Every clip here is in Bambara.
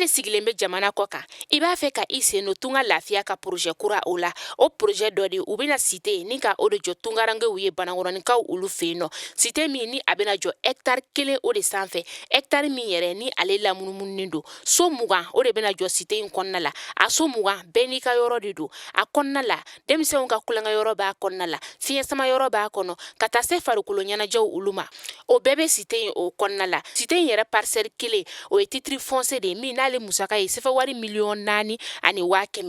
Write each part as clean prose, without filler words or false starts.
de sigilen bɛ jamana kɔ kan, i b'a fɛ ka i sen don Tunga Lafiya ka projet kura o la, o projet dɔ de u bɛna cité ni ka o de jɔ tungarankew ye Banankɔrɔninkaw olu fɛ yen nɔ. Cité min ni a bɛna jɔ hectare 1 o de sanfɛ, hectare min yɛrɛ ni ale lamunumununen don, so 20 o de bɛna jɔ cité in kɔnɔna la. A so 20 bɛɛ n'i ka yɔrɔ de don a kɔnɔna la. Denmisɛnw ka tulonkɛ yɔrɔ b'a kɔnɔna la, fiɲɛ sama yɔrɔ b'a kɔnɔ, ka taa se farikolo ɲɛnajɛw olu ma, o bɛɛ bɛ cité in o kɔnɔna la. Cité in yɛrɛ parcelle 1, o ye titre foncier de ye min n'ale musaka ye sefa wari 4,1 miliyɔn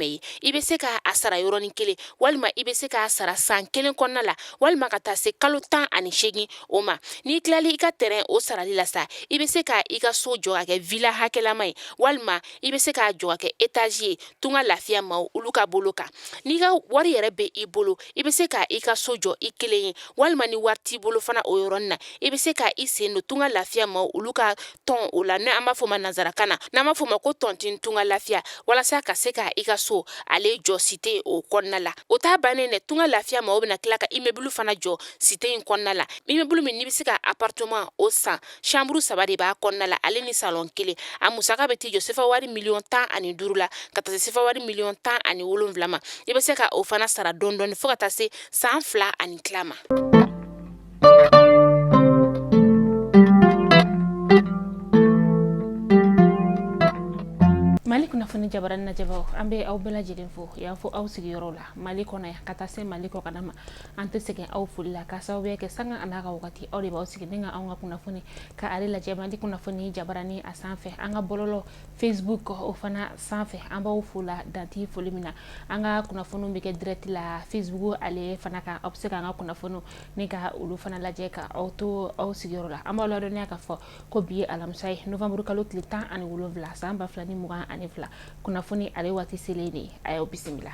ye. I bɛ se k'a sara yɔrɔnin kelen, walima i bɛ se k'a sara san 1 kɔnɔna la, walima ka taa se kalo 18 o ma. N'i tilali i ka terrain o sarali la sa, i bɛ se ka i ka so jɔ ka kɛ villa hakɛlama ye, walima i bɛ se k'a jɔ ka kɛ étage ye. Tunga Lafiya maaw olu ka bolo kan, n'i ka wari yɛrɛ bɛ i bolo, i bɛ se ka i ka so jɔ i kelen ye, walima ni wari t'i bolo fana, o yɔrɔnin na i bɛ se ka i sen don Tunga Lafiya maaw olu ka tɔn o la, ni an b'a fɔ ma nanzarakan na, n'an b'a fɔ ma ko tontine Tunga Lafiya, walasa ka se ka i ka so ale jɔ cité o kɔnɔna la. O t'a bannen dɛ, Tunga Lafiya maaw bɛna tila ka immeuble fana jɔ cité in kɔnɔna la, immeuble min n'i bɛ se ka appartement o san, chambre 3 de b'a kɔnɔna la, ale ni salon 1. A musaka bɛ t'i jɔ sefa wari 15 miliyɔn la, ka taa se sefa wari 17 miliyɔn ma. I bɛ se ka o fana sara dɔɔni dɔɔni fo ka taa se san 2 ani tila ma. Mali kunnafoni jabarani lajɛbaaw, an bɛ aw bɛɛ lajɛlen fo y'an fo aw sigiyɔrɔ la Mali kɔnɔ yan, ka taa se Mali kɔkanna ma. An tɛ sɛgɛn aw foli la, ka sababuya kɛ sanga a n'a ka wagati, aw de b'aw sigi ni ka anw ka kunnafoni ka ale lajɛ Mali kunnafoni jabarani a sanfɛ, an ka bɔlɔlɔ Facebook o fana sanfɛ. An b'aw fo la danti foli min na. An ka kunnafoniw bɛ kɛ direct la Facebook ale fana kan. Aw bɛ se k'an ka kunnafoniw ni ka olu fana lajɛ ka aw to aw sigiyɔrɔ la. An b'aw ladɔnniya k'a fɔ ko bi ye alamisa ye, novembre kalo tile 17, san 2022. Kunnafoni ale waati selen de ye, a y'aw bisimila.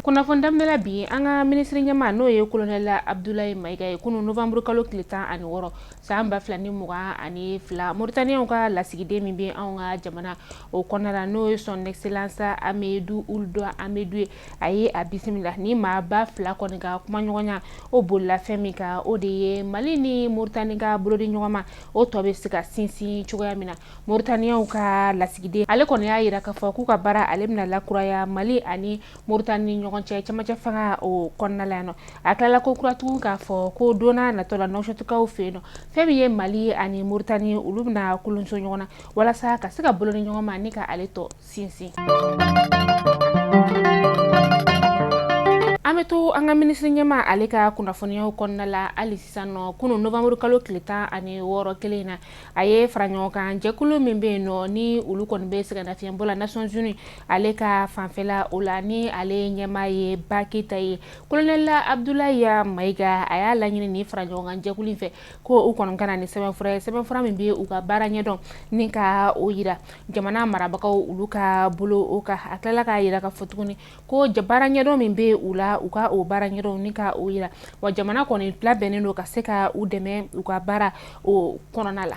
Kunnafoni daminɛ la bi, an ka minisiri ɲɛmaa n'o ye kolonɛli Abudulayi Mayiga ye, kunun novembre kalo tile 16, san 2022, Mauritaniens ka lasigiden min bɛ anw ka jamana o kɔnɔna la, n'o ye son excellence Amedu Ould Amedu ye, a ye a bisimila. Ni maaba fila kɔni ka kumaɲɔgɔnya o bolila fɛn min kan, o de ye Mali ni Mauritanie ka bolodi ɲɔgɔn ma, o tɔ bɛ se ka sinsin cogoya min na. Mauritaniens ka lasigiden ale kɔni y'a jira k'a fɔ k'u ka baara ale bɛna lakuraya Mali ani Mauritanie ni ɲɔgɔn cɛ cɛmancɛ fanga o kɔnɔna la yan nɔ. A tilala ko kura tugun k'a fɔ ko don n'a natɔ la, Nouakchottkaw fɛ yen nɔ, fɛn min ye Mali ani Mauritanie, olu bɛna kolonso ɲɔgɔn na walasa ka se ka bolo ni ɲɔgɔn ma ni ka ale tɔ sinsin. An bɛ to an ka minisiri ɲɛmaa ale ka kunnafoniyaw kɔnɔna la hali sisan nɔ. Kunun novembre kalo tile 16 kelen na, a ye fara ɲɔgɔn kan jɛkulu min bɛ yen nɔ, ni olu kɔni bɛ sɛgɛnnafiɲɛbɔ la Nations Unies ale ka fanfɛla o la, ni ale ɲɛmaa ye Ba Keyita ye, kolonɛli Abudulayi Mayiga a y'a laɲini ni fara ɲɔgɔn kan jɛkulu in fɛ ko u kɔni ka na ni sɛbɛnfura ye, sɛbɛnfura min bɛ u ka baara ɲɛdɔn ni ka o yira jamana marabagaw olu ka bolo o kan. A tilala k'a yira ka fɔ tuguni ko baara ɲɛdɔn min bɛ u la, u ka o baara ɲɛdɔn ni ka o yira wa jamana kɔni labɛnnen don ka se ka u dɛmɛ u ka baara o kɔnɔna la.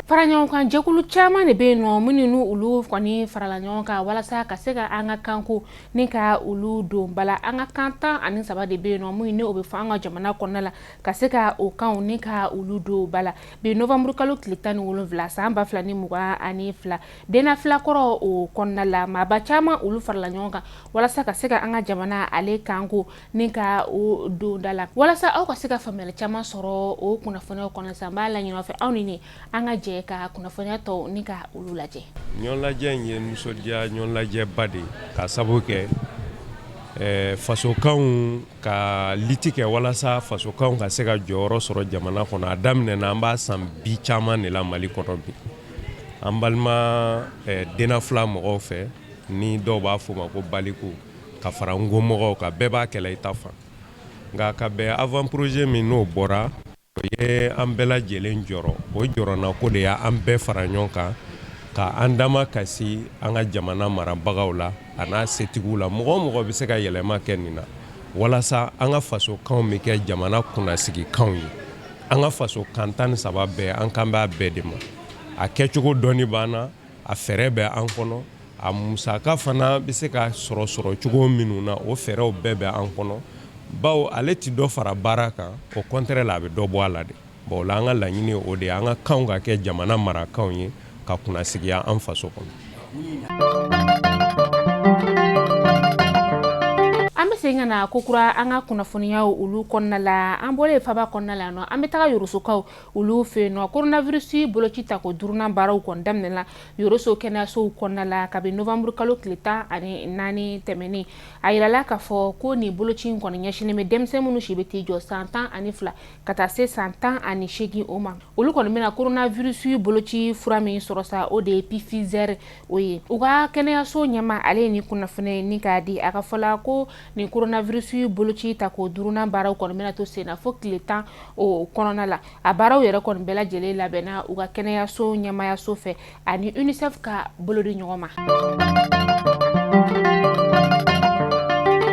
Fara ɲɔgɔn kan jɛkulu caman de bɛ yen nɔ, minnu ni olu kɔni farala ɲɔgɔn kan walasa ka se ka an ka kanko ni ka olu don bala. An ka kan 13 de bɛ yen nɔ, minnu ni o bɛ fɔ an ka jamana kɔnɔna la, ka se ka o kanw ni ka olu don bala. Bi novembre kalo tile 17, san 2022, Dena Filakɔrɔ o kɔnɔna la, maaba caman olu farala ɲɔgɔn kan walasa ka se ka an ka jamana ale kanko ni ka o don da la. Walasa aw ka se ka faamuyali caman sɔrɔ o kunnafoniyaw kɔnɔ sisan, n b'a laɲini aw fɛ, aw ni ne an ka jɛ ka kunnafoniya tɔw ni ka olu lajɛ. Ɲɔgɔnlajɛ in ye nisɔndiya ɲɔgɔnlajɛba de ye, ka sababu kɛ fasokanw ka lutte kɛ walasa fasokanw ka se ka jɔyɔrɔ sɔrɔ jamana kɔnɔ. A daminɛna, an b'a san bi caman de la Mali kɔnɔ bi. An balima Dena Fila mɔgɔw fɛ, ni dɔw b'a fɔ ma ko baliku, ka fara Nko mɔgɔw kan, bɛɛ b'a kɛlɛ i ta fan. Nka ka bɛn avant projet min n'o bɔra, o ye an bɛɛ lajɛlen jɔrɔ. O jɔrɔna ko de y'an bɛɛ fara ɲɔgɔn kan ka an dama kasi an ka jamana marabagaw la, a n'a setigiw la, mɔgɔ o mɔgɔ bɛ se ka yɛlɛma kɛ nin na walasa an ka fasokanw bɛ kɛ jamana kunnasigikanw ye. An ka fasokan 13 bɛɛ, an kan b'a bɛɛ de ma. A kɛcogo dɔɔni b'an na, a fɛɛrɛ bɛ an kɔnɔ. A musaka fana bɛ se ka sɔrɔ cogo minnu na, o fɛɛrɛw bɛɛ bɛ an kɔnɔ, bawo ale tɛ dɔ fara baara kan, au contraire la, a bɛ dɔ bɔ a la de. Bon, o la an ka laɲini o de ye an ka kanw ka kɛ jamana marakanw ye ka kunnasigiya an faso kɔnɔ. An bɛ segin ka na kokura an ka kunnafoniyaw olu kɔnɔna la. An bɔlen faba kɔnɔna la nɔ, an bɛ taga Yorosokaw olu fɛ yen nɔ. Coronavirus boloci tako duurunan baaraw kɔni daminɛna Yoroso kɛnɛyasow kɔnɔna la kabi novembre kalo tile 14 tɛmɛnen. A yirala k'a fɔ ko nin boloci in kɔni ɲɛsinnen bɛ denmisɛn minnu si bɛ t'i jɔ san 12 ka taa se san 18 o ma. Olu kɔni bɛna coronavirus boloci fura min sɔrɔ sa, o de ye Pfizer o ye. U ka kɛnɛyaso ɲɛmaa, ale ye nin kunnafoni ni k'a di. A ka fɔ la ko nin coronavirus boloci tako duurunan baaraw kɔni bɛna to sen na fo tile 10 o kɔnɔna la. A baaraw yɛrɛ kɔni bɛɛ lajɛlen labɛnna u ka kɛnɛyaso ɲɛmaayaso fɛ ani UNICEF ka bolo di ɲɔgɔn ma.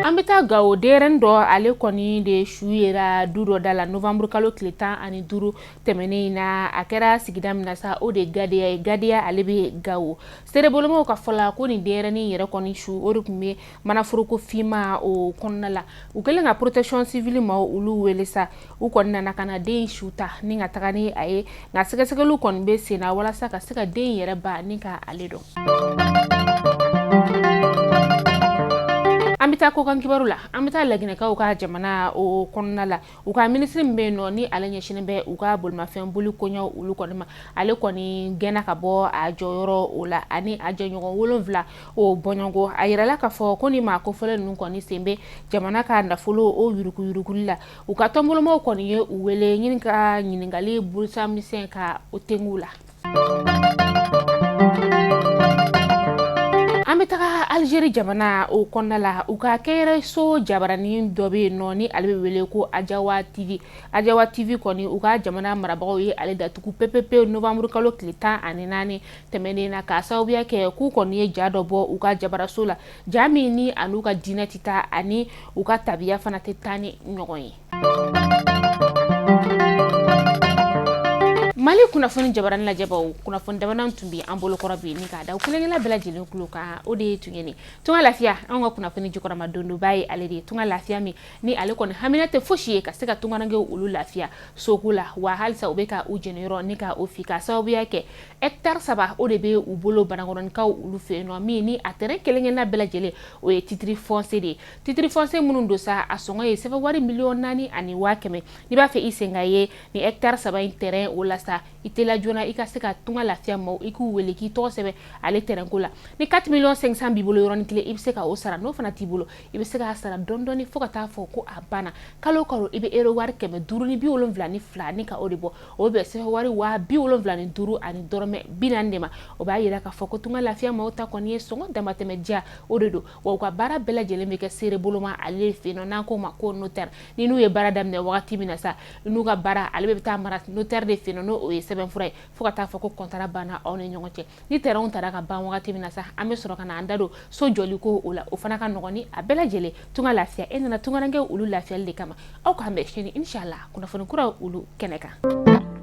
An bɛ taa Gawo, denyɛrɛnin dɔ, ale kɔni de su yera du dɔ da la novembre kalo tile 15 tɛmɛnen in na. A kɛra sigida min na sa, o de ye Gadeya ye. Gadeya, ale bɛ Gawo. Seerebolomaw ka fɔ la ko nin denyɛrɛnin yɛrɛ kɔni su, o de tun bɛ manaforoko finma o kɔnɔna la. U kɛlen ka protection civile maaw olu wele sa, u kɔni nana ka na den su ta ni ka taga ni a ye, nka sɛgɛsɛgɛliw kɔni bɛ sen na walasa ka se ka den yɛrɛ ba ni ka ale dɔn. An bɛ taa kɔkan kibaru la. An bɛ taa Laginɛkaw ka jamana o kɔnɔna la. U ka minisiri min bɛ yen nɔ, ni ale ɲɛsinnen bɛ u ka bolimafɛn boli koɲɛw olu kɔni ma, ale kɔni gɛnna ka bɔ a jɔyɔrɔ o la ani a jɛɲɔgɔn 7 o bɔɲɔgɔn. A yirala k'a fɔ ko ni maa kofɔlen ninnu kɔni sen bɛ jamana ka nafolo o yuruguyuruguli la. U ka tɔnbolomaw kɔni ye u wele ɲini ka ɲininkali burusa misɛn ka o tengu la. An bɛ taga Algérie jamana o kɔnɔna la. U ka kɛnyɛrɛso jabaranin dɔ bɛ yen nɔ, ni ale bɛ wele ko Ajawa TV. Ajawa TV kɔni, u ka jamana marabagaw ye ale datugu pepepe novembre kalo tile 14 tɛmɛnen na, k'a sababuya kɛ k'u kɔni ye ja dɔ bɔ u ka jabaraso la, ja min ni a n'u ka diinɛ tɛ taa ani u ka tabiya fana tɛ taa ni ɲɔgɔn ye. Mali kunnafoni jabaranin lajɛbaw, kunnafoni damadɔ tun bɛ an bolokɔrɔ bi ni k'a da kelenkelen bɛɛ lajɛlen tulo kan, o de ye tun ye nin Tunga Lafiya. Anw ka kunnafoni jukɔrɔma dondoba ye ale de ye. Tunga Lafiya min ni ale kɔni hamina tɛ fosi ye ka se ka tungarankew olu lafiya soko la, wa halisa u bɛ ka u jeniyɔrɔ ni ka o fi, k'a sababuya kɛ hectare 3 o de bɛ u bolo Banakɔrɔnikaw olu fɛ yen nɔ, min ni a terrain kelen-kelenna bɛɛ lajɛlen o ye titre foncier de ye. Titre foncier minnu don sa, a sɔngɔ ye CFA wari 4,100,000. N'i b'a fɛ i sen ka ye ni hectare 3 in terrain o la sa, i teliya joona i ka se ka Tunga Lafiya maaw i k'u wele k'i tɔgɔ sɛbɛn ale terrain ko la. Ni 4 millions 500 b'i bolo yɔrɔnin kelen, i bɛ se ka o sara. N'o fana t'i bolo, i bɛ se k'a sara dɔɔni dɔɔni fo ka taa fɔ ko a banna. Kalo o kalo, i bɛ euro wari 572 ni ka o de bɔ, o bɛ CFA wari 75 ani dɔrɔmɛ 40 de ma. O b'a yira k'a fɔ ko Tunga Lafiya maaw ta kɔni ye sɔngɔ damatɛmɛ diya o de don, wa u ka baara bɛɛ lajɛlen bɛ kɛ seere boloma ale fɛ yen nɔ, n'an k'o ma ko notaire. Ni n'u ye baara daminɛ wagati min na sa, n'u ka baara ale bɛ taa mara notaire de fɛ yen nɔ, n'o ye sɛbɛnfura ye, fo ka taa fɔ ko contrat banna aw ni ɲɔgɔn cɛ. Ni terrain tara ka ban wagati min na sa, an bɛ sɔrɔ ka na an da don so jɔli ko o la, o fana ka nɔgɔn ni a bɛɛ lajɛlen. Tunga Lafiya, e nana tungarankew olu lafiyali de kama. Aw k'an bɛn sini inshallah kunnafoni kuraw olu kɛnɛ kan.